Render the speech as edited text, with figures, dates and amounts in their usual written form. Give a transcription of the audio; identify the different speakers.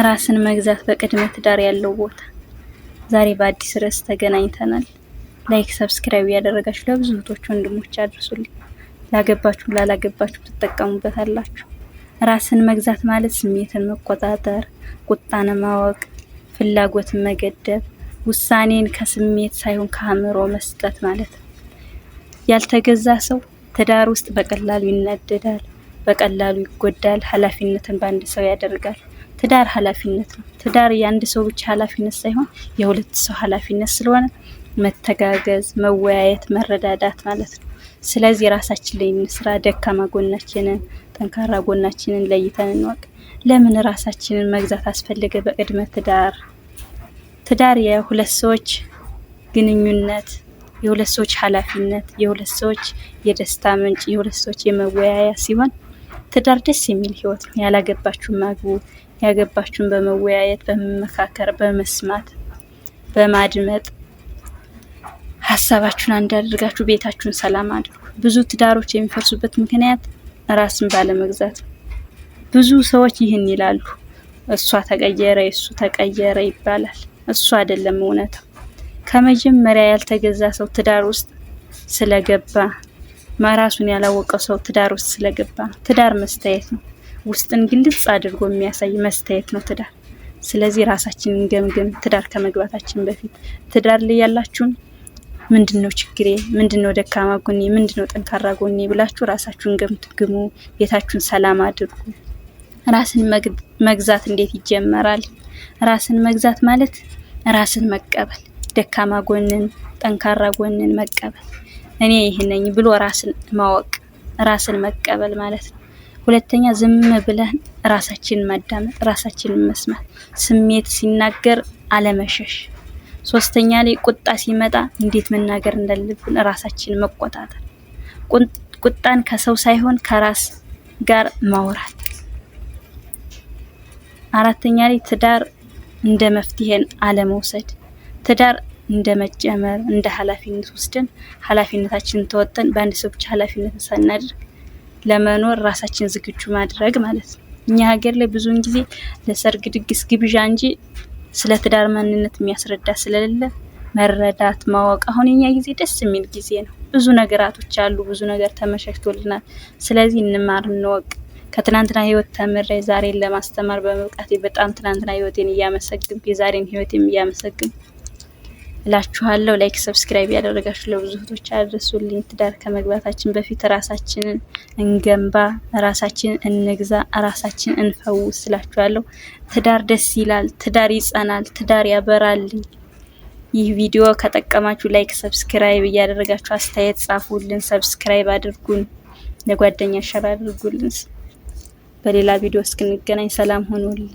Speaker 1: ራስን መግዛት በቅድመ ትዳር ያለው ቦታ። ዛሬ በአዲስ ርዕስ ተገናኝተናል። Like፣ subscribe እያደረጋችሁ ለብዙ እህቶች ወንድሞች አድርሱልኝ። ላገባችሁ ላላገባችሁ ትጠቀሙበታላችሁ። ራስን መግዛት ማለት ስሜትን መቆጣጠር፣ ቁጣን ማወቅ፣ ፍላጎትን መገደብ፣ ውሳኔን ከስሜት ሳይሆን ከአእምሮ መስጠት ማለት ነው። ያልተገዛ ሰው ትዳር ውስጥ በቀላሉ ይናደዳል፣ በቀላሉ ይጎዳል፣ ኃላፊነትን በአንድ ሰው ያደርጋል። ትዳር ኃላፊነት ነው። ትዳር የአንድ ሰው ብቻ ኃላፊነት ሳይሆን የሁለት ሰው ኃላፊነት ስለሆነ መተጋገዝ፣ መወያየት፣ መረዳዳት ማለት ነው። ስለዚህ ራሳችን ላይ እንስራ። ደካማ ጎናችንን፣ ጠንካራ ጎናችንን ለይተን እንወቅ። ለምን ራሳችንን መግዛት አስፈለገ? በቅድመ ትዳር ትዳር የሁለት ሰዎች ግንኙነት፣ የሁለት ሰዎች ኃላፊነት፣ የሁለት ሰዎች የደስታ ምንጭ፣ የሁለት ሰዎች የመወያያ ሲሆን ትዳር ደስ የሚል ህይወት ነው። ያላገባችሁ አግቡ፣ ያገባችሁን በመወያየት፣ በመመካከር፣ በመስማት፣ በማድመጥ ሀሳባችሁን አንድ አድርጋችሁ ቤታችሁን ሰላም አድርጉ። ብዙ ትዳሮች የሚፈርሱበት ምክንያት ራስን ባለመግዛት ነው። ብዙ ሰዎች ይህን ይላሉ። እሷ ተቀየረ፣ እሱ ተቀየረ ይባላል። እሱ አይደለም እውነታው። ከመጀመሪያ ያልተገዛ ሰው ትዳር ውስጥ ስለገባ፣ ራሱን ያላወቀው ሰው ትዳር ውስጥ ስለገባ ነው። ትዳር መስታየት ነው። ውስጥን ግልጽ አድርጎ የሚያሳይ መስታየት ነው ትዳር። ስለዚህ ራሳችንን ገምግም። ትዳር ከመግባታችን በፊት ትዳር ላይ ያላችሁን ምንድነው ችግሬ፣ ምንድነው ደካማ ጎኔ፣ ምንድነው ጠንካራ ጎኔ ብላችሁ ራሳችሁን ገምግሙ። ቤታችሁን ሰላም አድርጉ። ራስን መግዛት እንዴት ይጀመራል? ራስን መግዛት ማለት ራስን መቀበል፣ ደካማ ጎንን፣ ጠንካራ ጎንን መቀበል፣ እኔ ይህ ነኝ ብሎ ራስን ማወቅ፣ ራስን መቀበል ማለት ነው። ሁለተኛ ዝም ብለን ራሳችንን ማዳመጥ፣ ራሳችንን መስማት፣ ስሜት ሲናገር አለመሸሽ። ሶስተኛ ላይ ቁጣ ሲመጣ እንዴት መናገር እንዳለብን ራሳችንን መቆጣጠር፣ ቁጣን ከሰው ሳይሆን ከራስ ጋር ማውራት። አራተኛ ላይ ትዳር እንደ መፍትሄን አለመውሰድ፣ ትዳር እንደ መጨመር እንደ ኃላፊነት ወስደን ኃላፊነታችንን ተወጥተን በአንድ ሰው ብቻ ኃላፊነትን ሳናደርግ ለመኖር ራሳችን ዝግጁ ማድረግ ማለት ነው። እኛ ሀገር ላይ ብዙውን ጊዜ ለሰርግ ድግስ ግብዣ እንጂ ስለ ትዳር ማንነት የሚያስረዳ ስለሌለ መረዳት ማወቅ፣ አሁን የኛ ጊዜ ደስ የሚል ጊዜ ነው። ብዙ ነገራቶች አሉ፣ ብዙ ነገር ተመቻችቶልናል። ስለዚህ እንማር፣ እንወቅ። ከትናንትና ህይወት ተምሬ ዛሬን ለማስተማር በመብቃቴ በጣም ትናንትና ህይወቴን እያመሰግንኩ የዛሬን ህይወቴን እያመሰግንኩ እላችኋለሁ። Like፣ subscribe ያደረጋችሁ ለብዙ እህቶች አድርሱልኝ። ትዳር ከመግባታችን በፊት ራሳችንን እንገንባ፣ ራሳችንን እንግዛ፣ ራሳችንን እንፈውስ እላችኋለሁ። ትዳር ደስ ይላል፣ ትዳር ይጸናል፣ ትዳር ያበራልኝ። ይህ ቪዲዮ ከጠቀማችሁ like፣ subscribe እያደረጋችሁ አስተያየት ጻፉልን፣ subscribe አድርጉን፣ ለጓደኛ share አድርጉልን። በሌላ ቪዲዮ እስክንገናኝ ሰላም ሆኑልን።